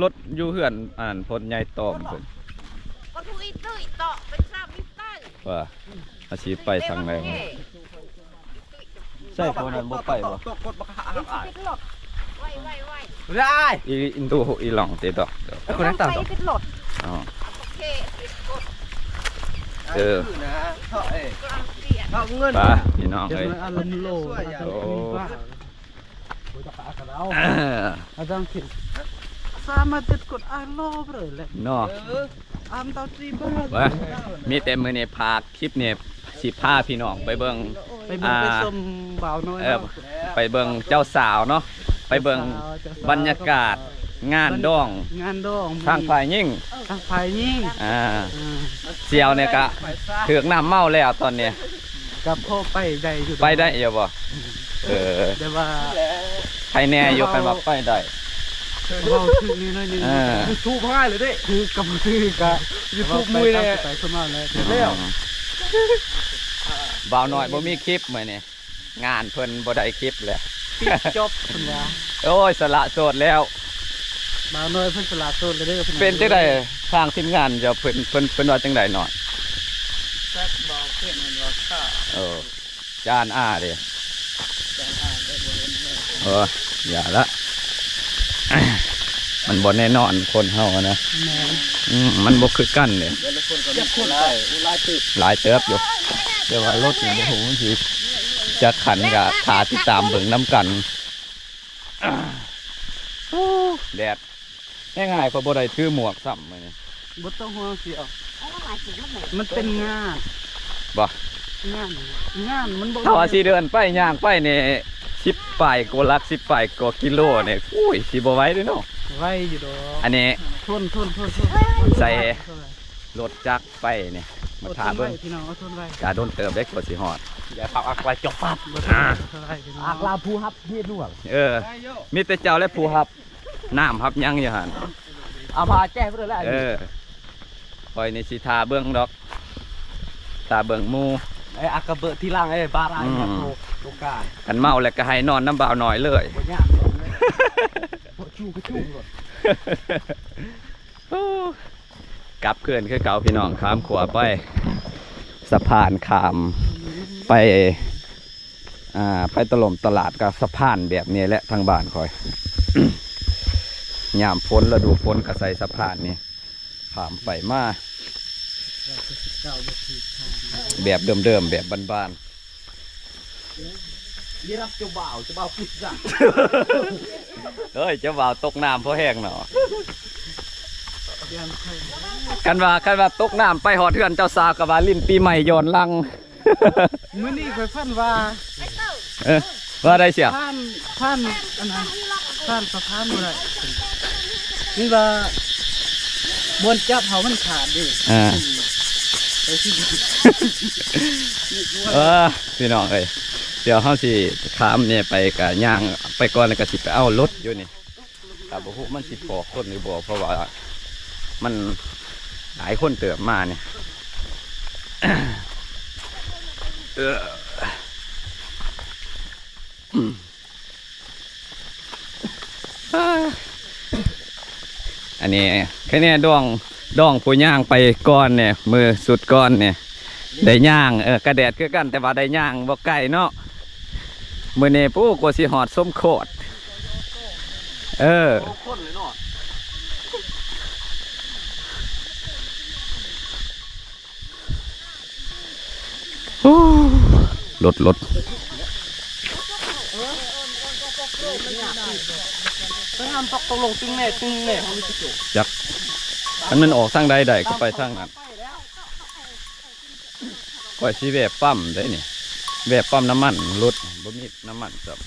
ລົດຢູ່ເຮືອນອັນນັ້ນ ພົນໃຫຍ່ຕອມເພິ່ນ ວ່າເຮົາຊິໄປທາງໃດວະ? ໃສ່ພວກນັ້ນບໍ່ໄປບໍ່? ໄດ້ ອີ ອິນດູ ອີຫຼອງ ເຕດອກ ຄົນນັ້ນຕາມດອກ ອໍ ເອີ ໄປ ພີ່ນ້ອງເອີຍ ໂອ້ ເນາະ ມີແຕ່ມື້ນີ້ພາ ຄລິບນີ້ຊິພາພີ່ນ້ອງໄປເບິ່ງ ໄປເບິ່ງ ອ່າ ໄປຊົມບ່າວນ້ອຍ ເອີ ເນາະ ໄປເບິ່ງເຈົ້າສາວເນາະ ໄປເບິ່ງ ເຈົ້າສາວ ບັນຍາກາດງານດອງ ງານດອງ ທາງຝ່າຍຍິງ ທາງຝ່າຍຍິງ ອ່າ ສ່ຽວນີ້ກະຖືກນ້ຳເມົາແລ້ວຕອນນີ້ ກະພໍໄປໄດ້ຢູ່ ໄປໄດ້ຢູ່ບໍ່? ເອີ ແຕ່ວ່າໃຜແນ່ຢູ່ ຄັນວ່າໄປໄດ້ ເວົ້າຖືກນິດໜ້ອຍໜຶ່ງ ເອີ ຢູທູບຫາຍເລີຍເດ້ ຖືກກັບບໍ່ຖືກກະ ຢູທູບມຸ້ຍແນ່ ໄປເພິ່ນມາແລ້ວ ແລ້ວ ບ່າວນ້ອຍບໍ່ມີຄລິບມື້ນີ້ ງານເພິ່ນບໍ່ໄດ້ຄລິບແຫຼະ ປິດຈອບເພິ່ນວ່າ ໂອ້ຍ ສະຫຼະໂສດແລ້ວ ບ່າວນ້ອຍເພິ່ນສະຫຼະໂສດແລ້ວເດີ ເປັນຈັ່ງໃດ ທາງທີມງານເຈົ້າເພິ່ນ ເພິ່ນ ເພິ່ນວ່າຈັ່ງໃດນ້ອຍ? ຈັກບໍ່ ເພິ່ນວ່າຂ້າ ເອີ ຈານອາເດ້ ຈານອາເດ້ ບໍ່ເຫັນເລີຍ ເອີ ຢ່າລະ ມັນບໍ່ແນ່ນອນຄົນເຮົານະ ແມ່ນ ອືມ ມັນບໍ່ຄືກັນເດ້ ແຕ່ລະຄົນກໍມີຄົນຫຼາຍ ຫຼາຍເຕີບ ຫຼາຍເຕີບຢູ່ ແຕ່ວ່າລົດນີ້ບໍ່ຮູ້ມັນຊິຈັກຄັນ ກະຖ້າຕິດຕາມເບິ່ງນຳກັນ ແດດແຮງຮ້າຍ ຂ້ອຍບໍ່ໄດ້ຖືໝວກຊ້ຳມື້ນີ້ ບໍ່ຕ້ອງຫ່ວງຊິເອົາ ມັນເປັນງານ ບໍ່ ງານ ງານມັນບໍ່ ຖ້າວ່າຊິເດີນໄປຍ່າງໄປນີ້ ສິບປາຍກວ່າຫຼັກ ສິບປາຍກວ່າກິໂລນີ້ ໂອ້ຍ ຊິບໍ່ໄຫວເດ້ເນາະ. ໄຫວຢູ່ດອກ ອັນນີ້ ທົນ ທົນ ທົນ ທົນ ໃສ່ລົດຈັກໄປນີ້ ມາຖ້າເບິ່ງ ພີ່ນ້ອງ ເອົາທົນໄວ້ ກະດົນເຕີບເດ້ກວ່າຊິຮອດ. ຢ່າເຂົ້າອັກໄວ້ ຈອກປັບ ບໍ່ ອ່າ ທົນໄວ້ ພີ່ນ້ອງ ອັກລາຜູ້ຮັບເຮັດດ້ວຍ ເອີ ມີແຕ່ເຈົ້າແຫຼະຜູ້ຮັບ ນ້ຳຮັບຫຍັງຢູ່ຫັ້ນ ເອົາຜ້າແຈກໄປເລີຍແຫຼະ. ເອີ ຂ້ອຍນີ້ຊິຖ້າເບິ່ງດອກ ຖ້າເບິ່ງໝູ່ ເອີ ອັກກະເບີດທີຫຼັງ ເອີ ບາຣານ ອືມ ໂຕ ໂຕການ ຄັນເມົາແລ້ວກໍໃຫ້ນອນນຳບ່າວນ້ອຍເລີຍ ບໍ່ຍາກດອກ ບໍ່ຈູ້ກໍຈູ້ໂລດ. ໂອ້ ກັບຄືນຄືເກົ່າພີ່ນ້ອງ ຂ້າມຂົວໄປ ສະພານຂ້າມໄປ ອ່າ ໄປຕະຫຼົມຕະຫຼາດກໍສະພານແບບນີ້ແຫຼະ ທາງບ້ານຂ້ອຍ ຍາມຝົນ ລະດູຝົນກໍໃຊ້ສະພານນີ້ ຂ້າມໄປມາ ແບບເດີມໆ ແບບບ້ານໆ. ນີ້ຮັບເຈົ້າບ່າວ ເຈົ້າບ່າວພຸດຊະ ເອີຍ ເຈົ້າບ່າວຕົກນ້ຳພໍແຮງເນາະ. ຄັນວ່າ ຄັນວ່າຕົກນ້ຳໄປຮອດເຮືອນເຈົ້າສາວ ກໍວ່າຫຼິ້ນປີໃໝ່ຍ້ອນຫຼັງ. ມື້ນີ້ຂ້ອຍຝັນວ່າ ເອີ ວ່າໄດ້ເສຍ ຜ່ານ ຜ່ານອັນນັ້ນ ຜ່ານສະພານບໍ່ໄດ້ ມີວ່າບ່ອນຈັບເຮົາມັນຂາດເດ້. ອ່າ ເອີ ພີ່ນ້ອງເອີຍ ດຽວເຮົາຊິຂ້າມນີ້ໄປ ກະຍ່າງໄປກ່ອນ ແລ້ວກະຊິໄປເອົາລົດຢູ່ນີ້. ກໍບໍ່ຮູ້ມັນຊິພໍຄົນຫຼືບໍ່ ເພາະວ່າມັນຫຼາຍຄົນເຕີບມານີ້ ເອີ ອັນນີ້ ແຄ່ແນ່ດອງ ດອງຜູ້ຍ່າງໄປກ່ອນນີ້ ມື້ສຸດກ່ອນນີ້ ໄດ້ຍ່າງ ເອີ ກະແດດຄືກັນ ແຕ່ວ່າໄດ້ຍ່າງບໍ່ໄກເນາະ. ມື້ນີ້ປູ້ ກວ່າຊິຮອດສົມໂຄດ ເອີ ຄົນເລີຍເນາະ. ໂອ້ ລົດ ລົດ ໄປຫາມປັກຕົກລົງຕຶງແນ່ ຕຶງແນ່ ເຮົາມີຊິໂຈະ ຈັກ ຄັນມັນອອກທາງໃດໄດ້ກໍໄປທາງນັ້ນ. ຂ້ອຍຊິແວ່ປ້ຳໄດ໋ນີ້ ແວ່ປ້ຳນ້ຳມັນລົດ ບໍ່ມີນ້ຳມັນຊ້ຳ.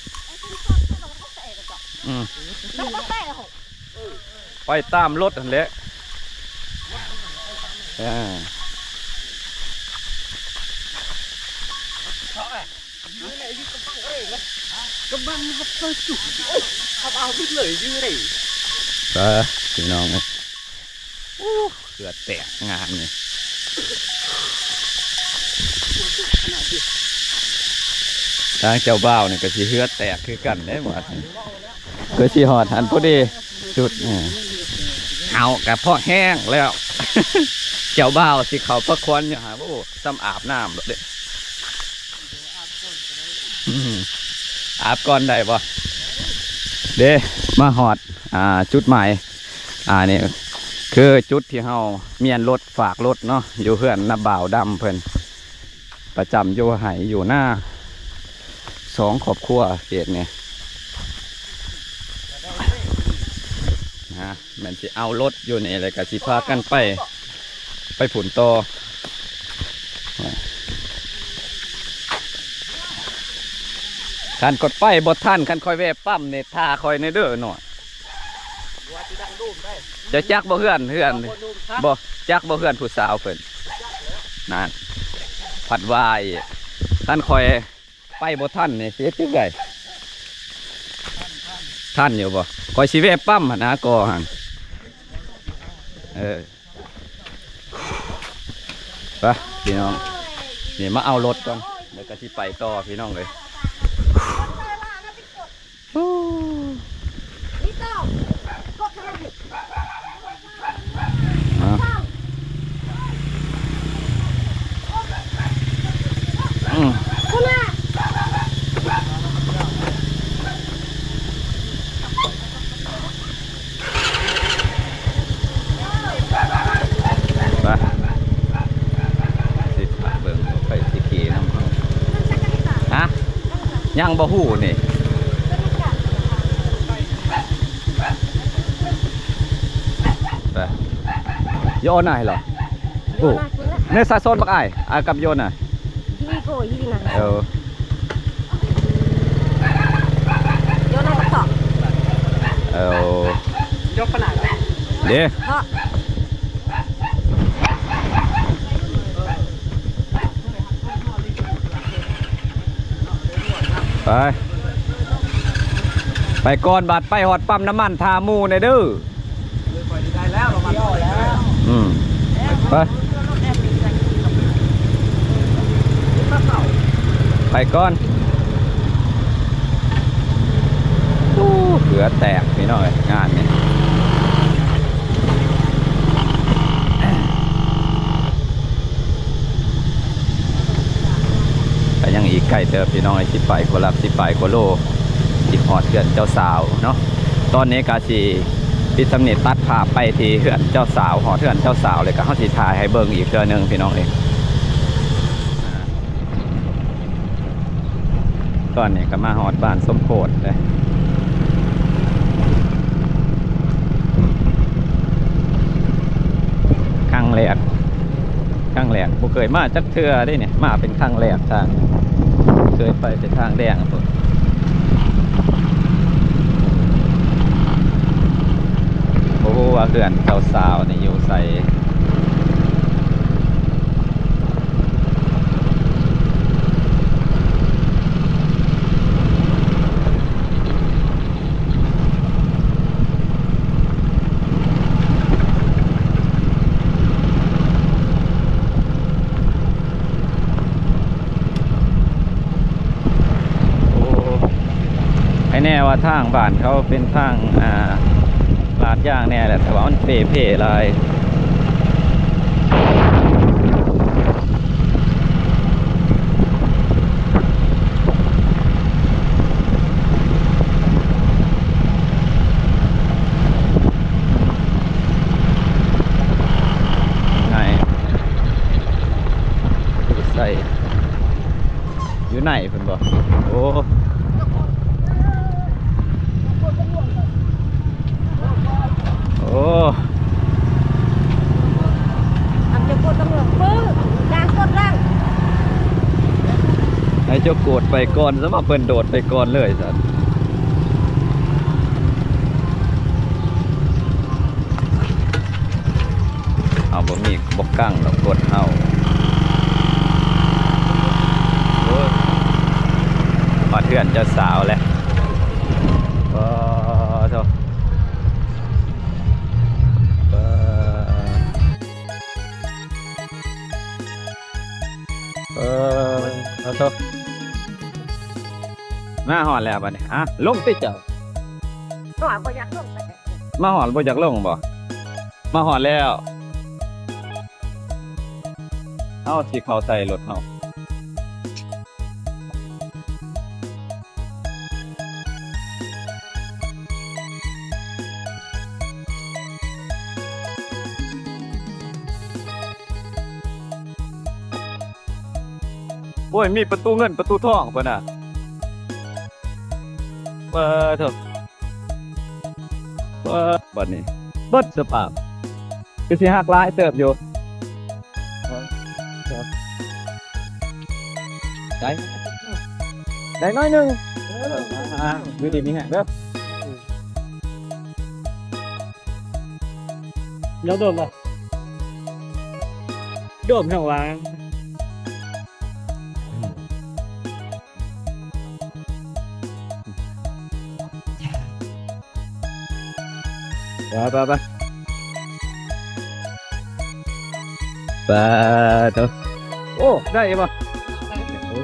ອືມ ໄປຕາມລົດຫັ້ນແຫຼະ ເອີ ກຳລັງຮັບເຂົ້າສູ່ ເອົາເອົາເບິດເລີຍຢູ່ເດ້ ໄປ ພີ່ນ້ອງເອີຍ. ໂອ້ ເຫື່ອແຕກງານນີ້ ທາງເຈົ້າບ່າວນີ້ກໍຊິເຫື່ອແຕກຄືກັນເດ້ ບາດນີ້ ຄືຊິຮອດຫັ້ນພໍດີ ຈຸດນີ້ ເອົາ ກະພໍແຮງແລ້ວ ເຈົ້າບ່າວຊິເຂົ້າພະຄວັນຢູ່ຫາ ໂອ້ ສ່ຳອາບນ້ຳໂລດເດ້. ອືມ ອາບກ່ອນໄດ້ບໍ່ ເດ້ ມາຮອດ ອ່າ ຈຸດໝາຍ ອ່າ ນີ້ຄືຈຸດທີ່ເຮົາມ້ຽນລົດ ຝາກລົດເນາະ ຢູ່ເຮືອນນ້າບ່າວດຳເພິ່ນ ປະຈຳຢູ່ໄຮ່ຢູ່ນາ ສອງຄອບຄົວເຂດນີ້ນະ. ແມ່ນຊິເອົາລົດຢູ່ນີ້ ແລ້ວກໍຊິພາກັນໄປ ໄປພຸ້ນຕໍ່. ຄັນຂ້ອຍໄປບໍ່ທັນ ຄັນຂ້ອຍແວ່ປ້ຳນີ້ ຖ້າຂ້ອຍແດ່ເດີນ້ອຍ. ເຈົ້າຈັກບໍ່ເຮືອນ ເຮືອນ ບໍ່ຈັກບໍ່ເຮືອນຜູ້ສາວເພິ່ນ ນັ້ນ ພັດວ່າອີກ ຄັນຂ້ອຍ ໄປບໍ່ທັນນີ້ຊິເຮັດຈັ່ງໃດ? ທັນຢູ່ບໍ່? ຂ້ອຍຊິແວ່ປ້ຳຫັ້ນນະກໍຫັ້ນ ເອີ ໄປພີ່ນ້ອງ ນີ້ມາເອົາລົດກ່ອນ ແລ້ວກໍຊິໄປຕໍ່ພີ່ນ້ອງເອີຍ. ອືມ ໄປ ຊິເບິ່ງ ໃຜຊິຂີ່ນຳເຮົາ ຮະ? ຍັງບໍ່ຮູ້ນີ້ ໄປ ໂຍນາໃຫ້ລະ ໂອ້ ໃນສາຊອນບັກອ້າຍ ອາ ກັບໂຍນາ ເອີ. ເດ້ ເນາະ ໄປ ໄປກ່ອນ ບາດໄປຮອດປ້ຳນ້ຳມັນຖ້າໝູ່ແດ່ເດີ. ອືມ ໄປ ໄປກ່ອນ. ໂອ້ ເຫື່ອແຕກພີ່ນ້ອງເອີຍ ງານນີ້ ກໍຍັງອີກໄກເຕີບພີ່ນ້ອງເອີຍ ສິບປາຍກວ່າຫຼັກ ສິບປາຍກວ່າໂລ ຊິຮອດເຮືອນເຈົ້າສາວເນາະ. ຕອນນີ້ກໍຊິປິດສ່ຳນີ້ ຕັດພາບໄປທີ່ເຮືອນເຈົ້າສາວ ຮອດເຮືອນເຈົ້າສາວແລ້ວກໍເຮົາຊິຖ່າຍໃຫ້ເບິ່ງອີກເທື່ອໜຶ່ງພີ່ນ້ອງເອີຍ. ຕອນນີ້ກໍມາຮອດບ້ານສົມໂພດເດ້ ຄັ້ງແລກ ຄັ້ງແລກ ບໍ່ເຄີຍມາຈັກເທື່ອເດ້ນີ້ ມາເປັນຄັ້ງແລກ ທາງ ເຄີຍໄປແຕ່ທາງແດງພຸ້ນ ບໍ່ຮູ້ວ່າເຮືອນເຈົ້າສາວນີ້ຢູ່ໃສ. ໂອ້ ໃຫ້ແນ່ວ່າທາງບ້ານເຂົາເປັນທາງ ອ່າ ລາດຍາງແນ່ແຫຼະ ແຕ່ວ່າມັນເປ່ເພຫຼາຍ. ໃນ ໃສ່ ຢູ່ໃນພຸ້ນບໍ່? ໂອ້ ໂອ້ ທຳຈະກົດຕ້ອງເລີກ ປຶ້ງ ການກົດຫຼັງ ໃຫ້ເຈົ້າໂກດໄປກ່ອນ ສຳລັບເພິ່ນໂດດໄປກ່ອນເລີຍຊັ້ນ. ເຮົາບໍ່ມີ ບໍ່ກັ້ງດອກກົດເຮົາ. ໂອ້ຍ ຮອດເຮືອນເຈົ້າສາວແລ້ວ. ປາໂທ ປາ ເອີ ປາໂທ ມາຮອດແລ້ວບັດນີ້ ອາ ລົງຕິເຈົ້າ. ມາຮອດບໍ່ຢາກລົງບໍ່? ມາຮອດແລ້ວ ເຮົາຊິເຂົ້າໃສ່ລົດເຮົາ. ໂອ້ຍ ມີປະຕູເງິນປະຕູທອງພຸ້ນນະ. ປາໂທ ປາ ບັດນີ້ເບິດສະພາບ ຄືຊິຫັກຫຼາຍເຕີບຢູ່. ໄດ້ ໄດ້ໜ້ອຍໜຶ່ງ. ເອີ ອ່າ ຢູ່ດີມີແຮງເດີ. ດຽວດົມບໍ່? ດົມແຮງວ່າ. ໄປ ໄປ ໄປ ປາໂທ ໂອ້ ໄດ້ບໍ່? ໂອ້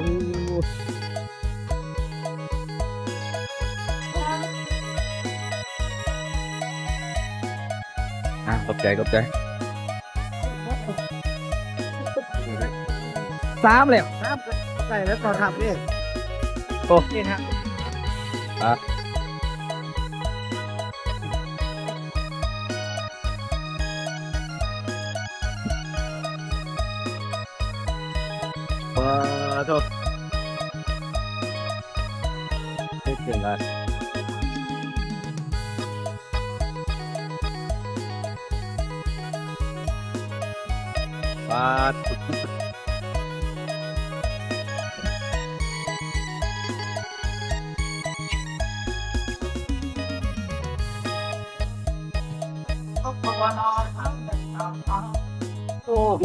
ອ່າ ຂອບໃຈ ຂອບໃຈ. ສາມແລ້ວ ສາມ ໃສ່ແລ້ວຕໍ່ທັບເດ້. ໂອ້ ນີ້ຮະ ອ່ະ ປາໂທ ເຮັດຈັ່ງໃດ? ປາດ ໂ ໂອ້ໂຫ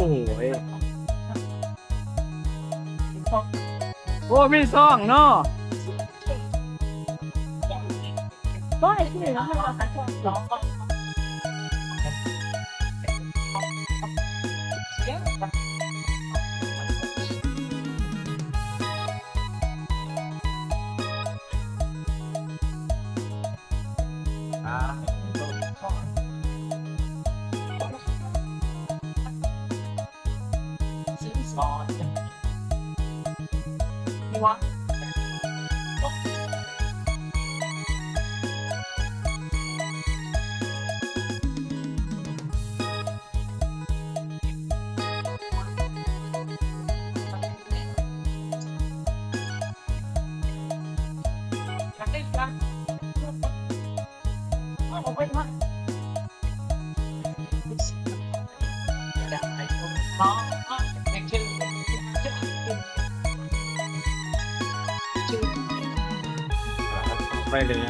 ໂອ້ ມີຊ່ອງເນາະ. ໄປເລີຍ.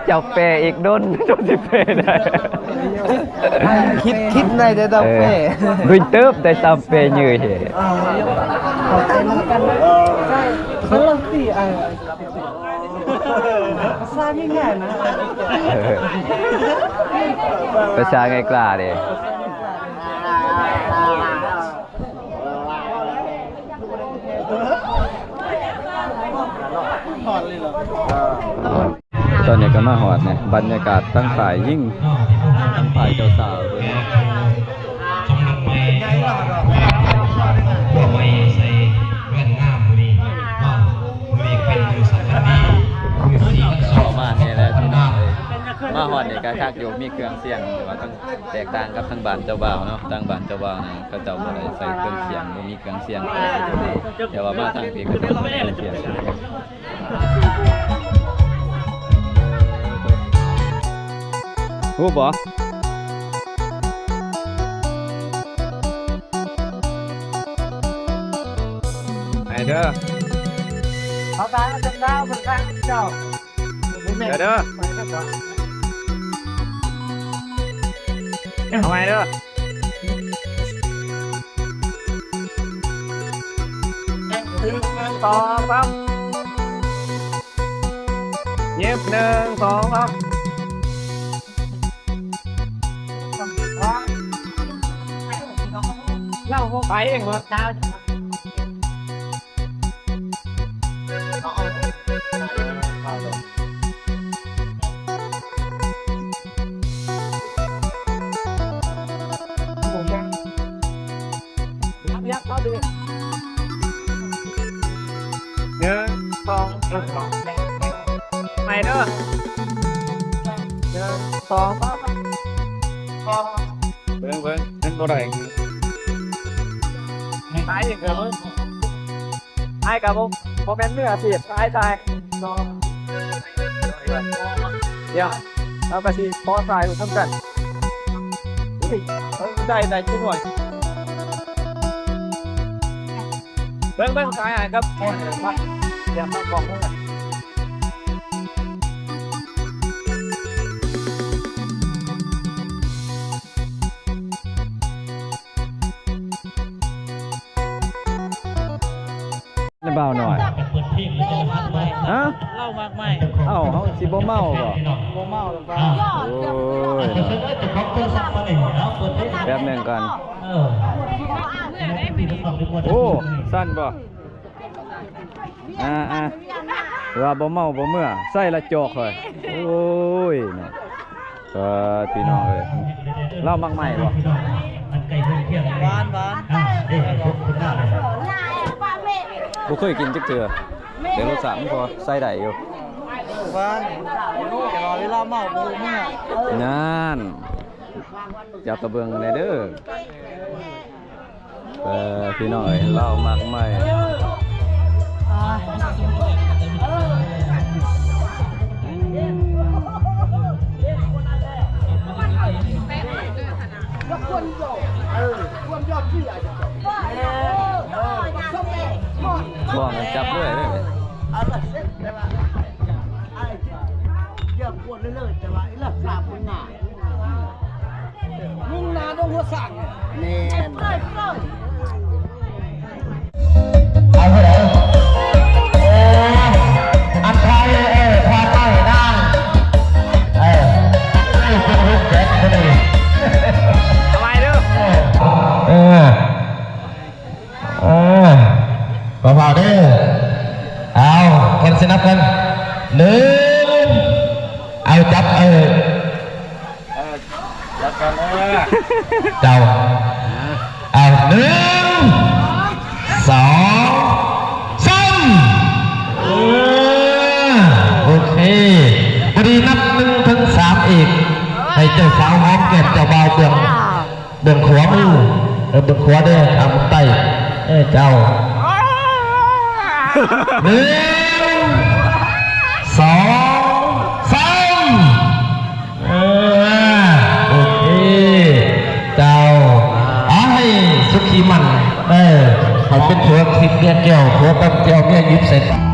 ເຈົ້າແປອີກດົນ ຈົນຊິແປໄດ້. ຄິດ ຄິດໃນແຕ່ເຈົ້າແປ. ເອີ ດຸຍເຕີບໄດ້ຕາມແປເຍີເຮ. ພາສາງ່າຍໆນະ ພາສາງ່າຍກວ່າເດ້. ຕອນນີ້ກໍມາຮອດນີ້ ບັນຍາກາດທັງຝ່າຍຍິງ ທັງຝ່າຍເຈົ້າສາວເບິ່ງເນາະ. ເຂົ້າມາແດ່ແລ້ວພີ່ນ້ອງເອີຍ ມາຮອດນີ້ກໍຄັກຢູ່ ມີເຄື່ອງສຽງ ແຕ່ວ່າທັງ ແຕກຕ່າງກັບທາງບ້ານເຈົ້າບ່າວເນາະ. ທາງບ້ານເຈົ້າບ່າວນະ ເຂົາເຈົ້າບໍ່ໄດ້ໃສ່ເຄື່ອງສຽງ ບໍ່ມີເຄື່ອງສຽງ ແຕ່ວ່າມາທາງພີ້ກໍຈະມີເຄື່ອງສຽງ. ຮູ້ບໍ່? ໄປເດີ ເຂົ້າຕາເຈົ້າ ເຈົ້າ ເດີ ເອົາໃໝ່ເດີ. ໜຶ່ງ ສອງ ສາມ ຍິບ ໜຶ່ງ ສອງ ສາມ ເຮົາໄປເອງເບິດ. ໜຶ່ງ ສອງ ສາມ ໃໝ່ເດີ ໜຶ່ງ ສອງ ສາມ ເບິ່ງ ເບິ່ງ ມັນບໍ່ໄດ້ ໄປອີກເດີ. ອ້າຍກໍບໍ່ ບໍ່ແມ່ນມືອາຊີບ ອ້າຍຖ່າຍ ດຽວ ເຮົາກໍຊິຂໍຖ່າຍຮູບນຳກັນ. ເອີ ໄດ້ ໄດ້ຈັກໜ້ອຍ. ເບິ່ງ ເບິ່ງ ຖ່າຍ ອ້າຍກັບ ດຽວມາກ້ອງ. ບ່າວນ້ອຍ ຮະ? ເຫຼົ້າມັກໄມ້ ເອົ້າ ເຮົາຊິບໍ່ເມົາບໍ່? ບໍ່ເມົາດອກ ໂອ້ຍ ແປັບໜຶ່ງກ່ອນ ເອີ ໂອ້ ສັ່ນບໍ່? ອ່າໆ ວ່າບໍ່ເມົາບໍ່ເມືອ ໃສ່ລະຈອກຂ້ອຍ ໂອ້ຍເນາະ. ເອີ ພີ່ນ້ອງເອີຍ ລາວມັກໄມ້ບໍ່? ຫວານ ຫວານ ບໍ່ເຄີຍກິນຈັກເທື່ອ ແຕ່ລົດຊາດມັນພໍໃຊ້ໄດ້ຢູ່ ຫວານ ແຕ່ວ່າເວລາເມົາບໍ່ຮູ້ເມືອ ນັ້ນ ເຈົ້າກໍເບິ່ງແດ່ເດີ. ເອີ ພີ່ນ້ອງເອີຍ ລາວມັກໄມ້ ພ້ອມຈັບເລີຍເດີ ເອົາລະເສັດແຕ່ວ່າ ອ້າຍ ຢ່າກວນເລີຍ ແຕ່ວ່າອີ່ລະສາບມັນໜ້າ ມຸ່ງໜ້າດົງຫົວຊ້າງ ແມ່ນ ເອົາເທົ່າໃດ? ເອີ ອັນໄທ ເອີ ຄວາມໃຕ້ນາງ ເອີ ເອີ ເປັນຮູບແບບນີ້ ເອົາໄວ້ເດີ ເອີ ເອີ ເອີ ເບົາໆເດີ ເອົາ ກ່ອນຊິນັບກັນ ໜຶ່ງ ເອົາ ຈັບ ເອີ ເອີ ຈັບກັນ ເອີ ເຈົ້າ ເອົາ ໜຶ່ງ ສອງ ສາມ ເອີ ໂອເຄ ພໍດີນັບໜຶ່ງເຖິງສາມອີກ ໃຫ້ເຈົ້າສາວຫອມແກ້ມເຈົ້າບ່າວເບື້ອງ ເບື້ອງຂວາມື ເອີ ເບື້ອງຂວາເດີ ຂ້າງໃຕ້ ເອີ ເຈົ້າ ໜຶ່ງ ສອງ ສາມ ເອີ ໂອເຄ ເຈົ້າ ເອົາໃຫ້ສຸຂີໝັ້ນ ເອີ ໃຫ້ເປັນຜົວທິບເມຍແກ້ວ ຜົວຕຳແຈ່ວເມຍຫຍິບໃສ່ປາກ.